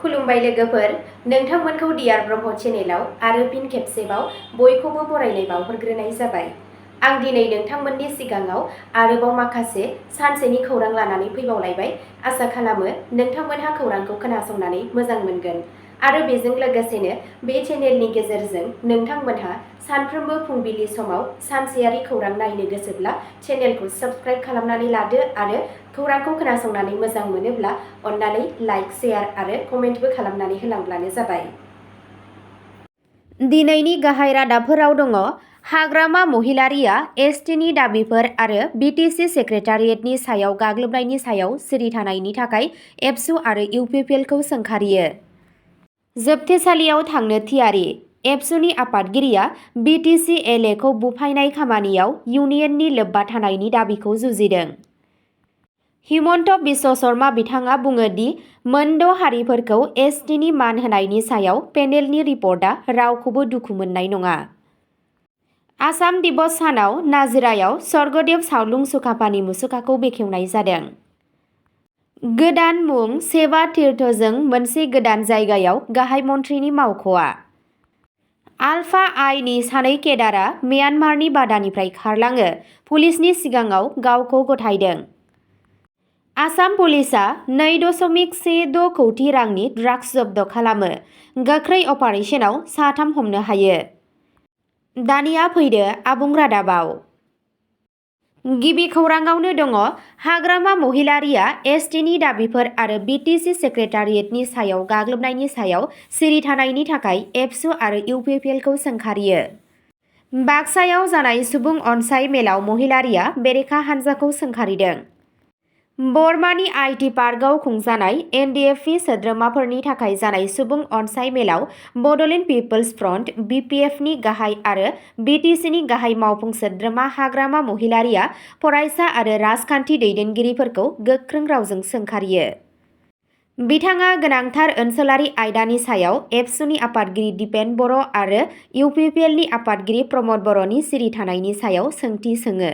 खुलुमबाय लोगोफोर, नोंथांमोनखौ डियार ब्रह्म चेनेलाव आरो फिन खेबसेबाव बयखौबो बरायनाय बावहरग्रोनाय जाबाय। आं दिनै नोंथांमोननि सिगाङाव आरोबाव माखासे सानसेनि खौरां लानानै फैबावलायबाय। आसा खालामो नोंथांमोनहा खौरांखौ खोनासंनानै मोजां मोनगोन आरो बेजों लोगोसेनो बे चेनेलनि गेजेरजों नोंथांमोनहा सानफ्रोमबो फुंबिलि समाव सानसेयारि खौरां नायनो गोसोब्ला चेनेलखौ साबस्क्राइब खालामनानै लादो आरो खौरांखौ खोनासंनानै मोजां मोनोब्ला अन्नानै लाइक, शेयार आरो कमेन्टबो खालामनानै होलांब्लानो जाबाय। दिनैनि गाहाय रादाबफोराव दङ हाग्रामा महिलारिया एसटिनि दाबिफोर आरो बिटिसि सेक्रेटारियेटनि सायाव गाग्लोबनायनि सायाव सिरि थानायनि थाखाय एबसु आरो इउपिपिएलखौ सोंखारियो। जोबथेसालियाव थांनो थियारि एबसुनि आफादगिरिया बिटिसि एलएखौ बुफायनाय खामानियाव इउनियननि लोब्बा थानायनि दाबिखौ जुजिदों। हिमन्त बिश्व शर्मा बिथाङा बुङो दि मोनद' हारिफोरखौ एसटिनि मान होनायनि सायाव पेनेलनि रिपर्टआ रावखौबो दुखु मोननाय नङा। आसाम दिबस सानाव नाजिरायाव स्वर्गदेव सावलुं सुकाफानि मुसुखाखौ बेखेवनाय जादों। गोदान मुं सेवा तीर्थजों मोनसे गोदान जायगायाव गाहाय मन्थ्रिनि मावख'आ। आलफा आइनि सानै केडारआ म्यानमारनि बादानिफ्राय खारलाङो, पुलिसनि सिगाङाव गावखौ गथायदों। आसाम पुलिसआ 2.16 कौटि रांनि ड्राग्स जब्द खालामो, गोख्रै अपारेशनाव साथाम हमनो हायो। दानिया फैदो आबुं रादाबाव। गिबि खौराङावनो दङ हाग्रामा महिलारिया एसटिनि दाबिफोर आरो बिटिसि सेक्रेटारियेटनि सायाव गाग्लोबनायनि सायाव सिरि थानायनि थाखाय एबसु आरो इउपिपिएलखौ सोंखारियो। बाक्सायाव जानाय सुबुं अनसाय मेलाव महिलारिया बेरेखा हान्जाखौ सोंखारिदों। बर्मानि आइटि पार्कआव खुंजानाय एनडिएफबि सोद्रोमाफोरनि थाखाय जानाय सुबुं अनसाय मेलाव बड'लेण्ड पिपल्स फ्रन्ट बिपिएफनि गाहाय आरो बिटिसिनि गाहाय मावफुं सोद्रोमा हाग्रामा महिलारिया फरायसा आरो राजखान्थि दैदेनगिरिफोरखौ गोख्रों रावजों सोंखारियो। बिथाङा गोनांथार ओनसोलारि आयदानि सायाव एबसुनि आफादगिरि दिपेन बर' आरो इउपिपिएलनि आफादगिरि प्रमद बर'नि सिरि थानायनि सायाव सोंथि सोङो।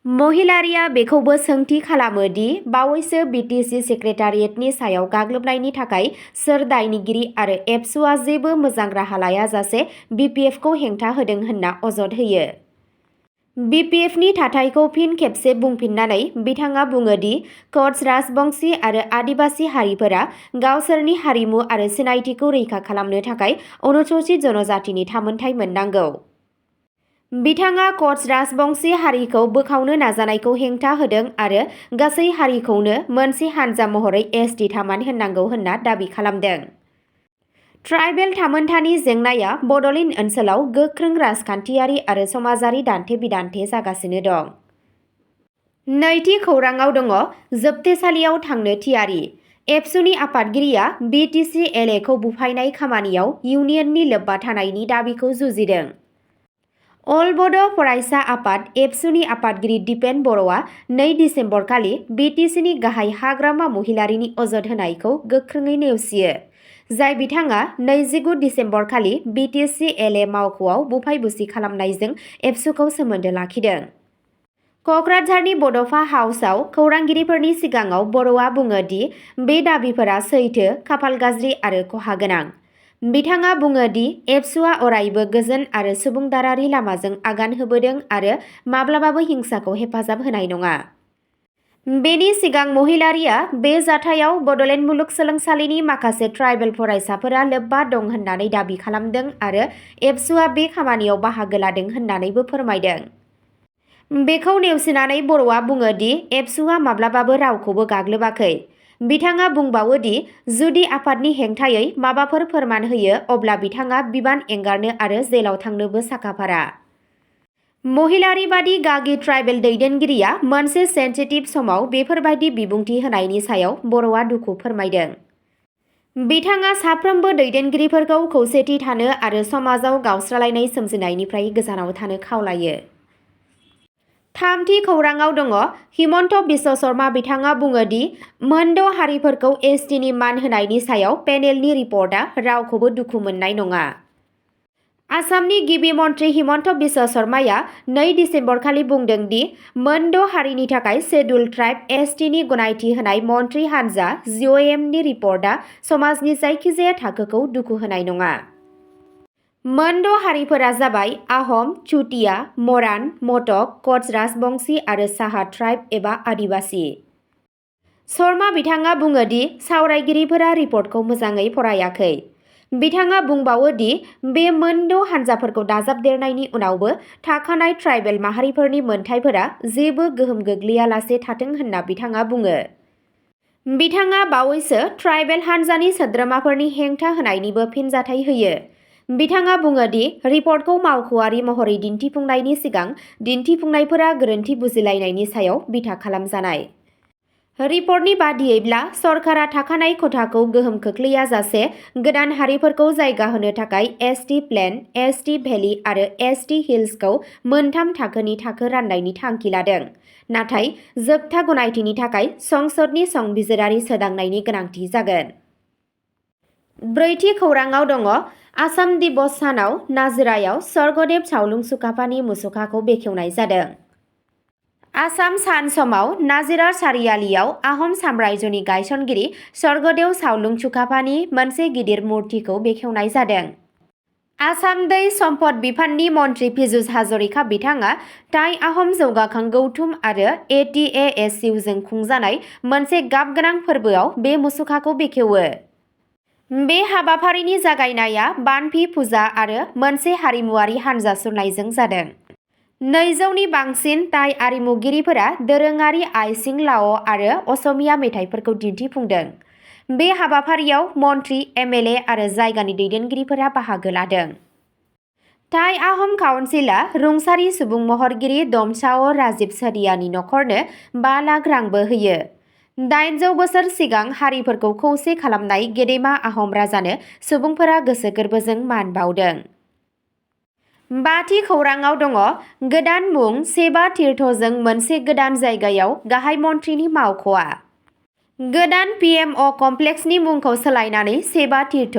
महिलारिया बेखौबो सोंथि खालामो दि बावैसो बिटिसि सेक्रेटारियेटनि सायाव गाग्लोबनायनि थाखाय सोर दायनिगिरि आरो एबसुआ जेबो मोजां राहा लायाजासे बिपिएफखौ हेंथा होदों होनना अजद होयो। बिपिएफनि थाथायखौ फिन खेबसे बुंफिननानै बिथाङा बुङो दि क'च राजबंशी आरो आदिबासी हारिफोरा गावसोरनि हारिमु आरो सिनायथिखौ रैखा खालामनो थाखाय अनुसूचित जनजातिनि थामोनथाय मोननांगौ। बिथाङा क'च राजबंशी हारिखौ बोखावनो नाजानायखौ हेंथा होदों आरो गासै हारिखौनो मोनसे हानजा महरै एसटि थामान होननांगौ होनना दाबि खालामदों। ट्राइबेल थामोनथानि जेंनाया बड'लेण्ड ओनसोलाव गोख्रों राजखान्थियारि आरो समाजारि दान्थे-बिदान्थे जागासिनो दं। नैथि खौराङाव दङ जोबथेसालियाव थांनो थियारि एबसुनि आफादगिरिया बिटिसि एलएखौ बुफायनाय खामानियाव इउनियननि लोब्बा थानायनि दाबिखौ जुजिदों। अल बड' फरायसा आफाद एबसुनि आफादगिरि दिपेन बर'आ 2 दिसेम्बरखालि बिटिसिनि गाहाय हाग्रामा महिलारिनि अजद होनायखौ गोख्रोङै नेवसियो, जाय बिथाङा 29 दिसेम्बरखालि बिटिसि एलए मावख'आव बुफाय-बुसि खालामनायजों एबसुखौ सोमोन्दो लाखिदों। क'क्राझारनि बड'फा हाउसआव खौरांगिरिफोरनि सिगाङाव बर'आ बुङो दि बे दाबिफोरा सैथो, खाफाल गाज्रि आरो खहा गोनां। बिथाङा बुङो दि एबसुआ अरायबो गोजोन आरो सुबुंदारारि लामाजों आगान होबोदों आरो माब्लाबाबो हिंसाखौ हेफाजाब होनाय नङा। बेनि सिगां महिलारिया बे जाथायाव बड'लेण्ड मुलुगसोलोंसालिनि माखासे ट्राइबेल फरायसाफोरा लोब्बा दं होननानै दाबि खालामदों आरो एबसुआ बे खामानियाव बाहागो लादों होननानैबो फोरमायदों। बेखौ नेवसिनानै बर'आ बुङो दि एबसुआ माब्लाबाबो रावखौबो गाग्लोबाखै। बिथाङा बुंबावो दि जुदि आफादनि हेंथायै माबाफोर फोरमान होयो अब्ला बिथाङा बिबान एंगारनो आरो जेलाव थांनोबो साखाफारा। महिलारि बादि गागि ट्राइबेल दैदेनगिरिया मोनसे सेन्सिटिभ समाव बेफोरबायदि बिबुंथि होनायनि सायाव बर'आ दुखु फोरमायदों। बिथाङा साफ्रोमबो दैदेनगिरिफोरखौ खौसेथि थानो आरो समाजाव गावस्रालायनाय सोमजिनायनिफ्राय गोजानाव थानो खावलायो। थामथि खौराङाव दङ हिमन्त बिश्व शर्मा बिथाङा बुङो दि मोनद' हारिफोरखौ एसटिनि मान होनायनि सायाव पेनेलनि रिपर्टआ रावखौबो दुखु मोननाय नङा। आसामनि गिबि मन्त्रि हिमन्त बिश्व शर्माया 2 डिसेम्बर खालि बुंदों दि मोनद' हारिनि थाखाय शेड्युल ट्राइब एसटिनि गनायथि होनाय मन्त्रि हान्जा जिअएमनि रिपर्टआ समाजनि जायखिजाया थाखोखौ दुखु होनाय नङा। मोनद' हारिफोरा जाबाय आहम, चुटिया, मरान, मटक, कच राजबंशी आरो साहा ट्राइब एबा आदिबासी। शर्मा बिथाङा बुङो दि सावरायगिरिफोरा रिपर्टखौ मोजाङै फरायाखै। बिथाङा बुंबावो दि बे मोनद' हान्जाफोरखौ दाजाबदेरनायनि उनावबो थाखानाय ट्राइबेल माहारिफोरनि मोनथायफोरा जेबो गोहोम गोग्लैयालासे थाथों होनना बिथाङा बुङो। बिथाङा बावैसो ट्राइबेल हान्जानि सोद्रोमाफोरनि हेंथा होनायनिबो फिनजाथाय होयो। बिथाङा बुङो दि रिपर्टखौ मावख'आरि महरै दिन्थिफुंनायनि सिगां दिन्थिफुंनायफोरा गोरोन्थि बुजिलायनायनि सायाव बिथा खालामजानाय। रिपर्टनि बादियैब्ला सरकारा थाखानाय खथाखौ गोहोम खोख्लैयाजासे गोदान हारिफोरखौ जायगा होनो थाखाय एसटि प्लेन, एसटि भेलि आरो एसटि हिल्सखौ मोनथाम थाखोनि थाखो राननायनि थांखि लादों। नाथाय जोबथा गनायथिनि थाखाय संसदनि संबिजिरारि सोदांनायनि गोनांथि जागोन। ब्रैथि खौराङाव दङ आसाम दिबस सानाव नाजिरायाव स्वर्गदेव सावलुं सुकाफानि मुसुखाखौ बेखेवनाय जादों। आसाम सान समाव नाजिरा सारियालियाव आहम साम्रायजोनि गायसनगिरि स्वर्गदेव सावलुं सुकाफानि मोनसे गिदिर मुर्तिखौ बेखेवनाय जादों। आसाम दै सम्पद बिफाननि मन्त्रि पीयूष हाजरिका बिथाङा टाइ आहम जौगाखां गौथुम आरो एटिएएसइउजों खुंजानाय मोनसे गाबगोनां फोरबोआव बे मुसुखाखौ बेखेवो। बे हाबाफारिनि जागायनाया बानफि फुजा आरो मोनसे हारिमुआरि हानजा सुरनायजों जादों। 200नि बांसिन टाइ आरिमुगिरिफोरा दोरोङारि आइसिं लाअ आरो असमिया मेथाइफोरखौ दिन्थिफुंदों। बे हाबाफारियाव मन्त्रि, एमएलए आरो जायगानि दैदेनगिरिफोरा बाहागो लादों। टाइ आहम काउन्सिलआ रुंसारि सुबुं महरगिरि दमसाओ राजीव सदियानि नखरनो 5 लाख रांबो होयो। 800 बोसोर सिगां हारिफोरखौ खौसे खालामनाय गेदेमा आहम राजानो सुबुंफोरा गोसो गोरबोजों मान बावदों। बाथि खौराङाव दङ गोदान मुं सेबा तीर्थजों मोनसे गोदान जायगायाव गाहाय मन्थ्रिनि मावख'आ। गोदान पिएमअ कमप्लेक्सनि मुंखौ सोलायनानै सेबा तीर्थ।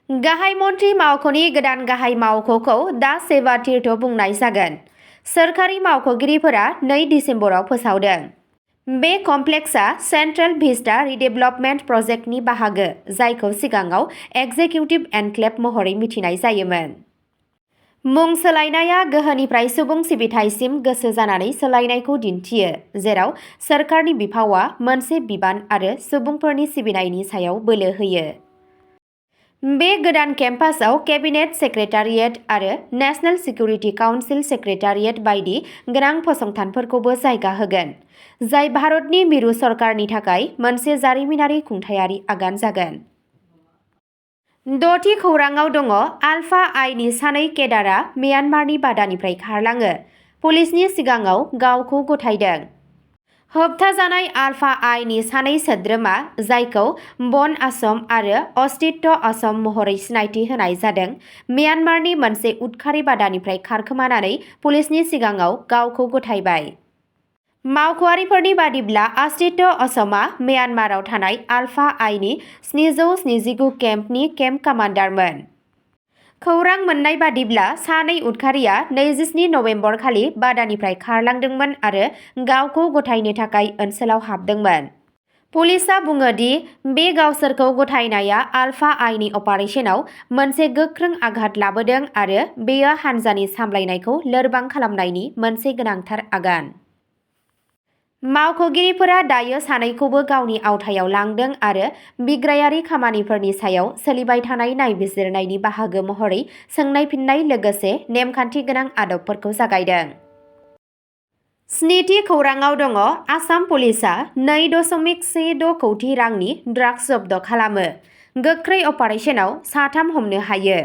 गाहाय मन्थ्रि मावख'नि गोदान गाहाय मावख'खौ दा सेबा तीर्थ बुंनाय जागोन। सोरखारि मावख'गिरिफोरा 2 डिसेम्बराव फोसावदों। बे कमप्लेक्सआ सेन्ट्रेल भिस्टा रिडेभेलपमेन्ट प्रजेक्टनि बाहागो, जायखौ सिगाङाव एक्जिकिउटिभ एनक्लेभ महरै मिथिनाय जायोमोन। मुं सोलायनाया गोहोनिफ्राय सुबुं सिबिथायसिम गोसो जानानै सोलायनायखौ दिन्थियो, जेराव सोरखारनि बिफावआ मोनसे बिबान आरो सुबुंफोरनि सिबिनायनि सायाव बोलो होयो। बे गोदान केम्पासआव केबिनेट सेक्रेटारियेट आरो नेशनेल सिकिउरिटि काउन्सिल सेक्रेटारियेट बायदि गोनां फसंथानफोरखौबो जायगा होगोन, जाय भारतनि मिरु सरकारनि थाखाय मोनसे जारिमिनारि खुंथायारि आगान जागोन। 6थि खौराङाव दङ आलफा आइनि सानै केडारआ म्यानमारनि बादानिफ्राय खारलाङो, पुलिसनि सिगाङाव गावखौ गथायदों। होबथाजानाय आलफा आइनि सानै सोद्रोमा, जायखौ बन आसाम आरो अस्तित्व आसाम महरै सिनायथि होनाय जादों, म्यानमारनि मोनसे उदखारि बादानिफ्राय खारखोमानानै पुलिसनि सिगाङाव गावखौ गथायबाय। मावख'आरिफोरनि बादिब्ला अस्तित्व आसामआ म्यानमाराव थानाय आलफा आइनि 779 केम्पनि केम्प कामान्डारमोन। खौरां मोन्नाय बादिब्ला सानै उदखारिया 27 नबेम्बर खालि बादानिफ्राय खारलांदोंमोन आरो गावखौ गथायनो थाखाय ओनसोलाव हाबदोंमोन। पुलिसआ बुङो दि बे गावसोरखौ गथायनाया आलफा आइनि अपारेशनाव मोनसे गोख्रों आघात लाबोदों आरो बेयो हान्जानि सामलायनायखौ लोरबां खालामनायनि मोनसे गोनांथार आगान। मावख'गिरिफोरा दायो सानैखौबो गावनि आवथायाव लांदों आरो बिग्रायारि खामानिफोरनि सायाव सोलिबाय थानाय नायबिजिरनायनि बाहागो महरै सोंनाय-फिननाय लोगोसे नेमखान्थि गोनां आदबफोरखौ जागायदों। 7थि खौराङाव दङ आसाम पुलिसआ 2.16 कौटि रांनि ड्राग्स जब्द खालामो, गोख्रै अपारेशनाव 3 हमनो हायो।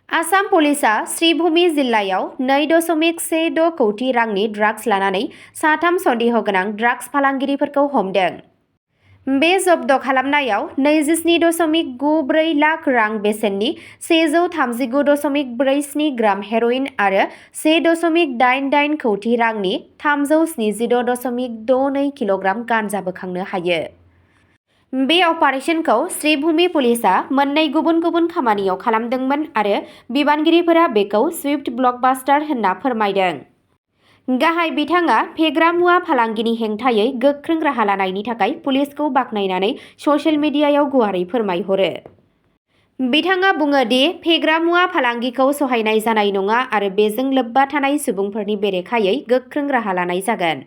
आसाम पुलिसआ श्रीभूमि जिल्लायाव 2.16 कौटि रांनि ड्राग्स लानानै 3 सन्देह गोनां ड्राग्स फालांगिरिफोरखौ हमदों। बे जब्द खालामनायाव 27.94 लाख रां बेसेननि 139.47 ग्राम हेर'इन आरो 1.88 कौटि रांनि 376.62 किल'ग्राम गान्जा बोखांनो हायो। बे अपारेशनखौ श्रीभूमि पुलिसआ मोननै गुबुन गुबुन खामानियाव खालामदोंमोन आरो बिबानगिरिफोरा बेखौ स्विफ्ट ब्लकबास्टार होनना फोरमायदों। गाहाय बिथाङा फेग्रा मुवा फालांगिनि हेंथायै गोख्रों राहा लानायनि थाखाय पुलिसखौ बाख्नायनानै ससियेल मिडियायाव गुवारै फोरमायहरो। बिथाङा बुङो दि फेग्रा मुवा फालांगिखौ सहायनाय जानाय नङा आरो बेजों लोब्बा थानाय सुबुंफोरनि बेरेखायै गोख्रों राहा लानाय जागोन।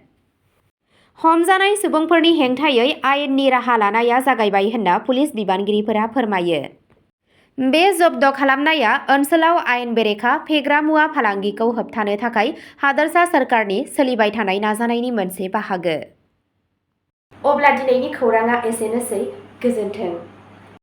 हमजानाय सुबुंफोरनि हेंथायै आयेननि राहा लानाया जागायबाय होनना पुलिस बिबानगिरिफोरा फोरमायो। बे जब्द खालामनाया ओनसोलाव आयेन बेरेखा फेग्रा मुवा फालांगिखौ होबथानो थाखाय हादोरसा सोरखारनि सोलिबाय थानाय नाजानायनि मोनसे बाहागो। अब्ला दिनैनि खौराङा एसेनोसै। गोजोन्थों।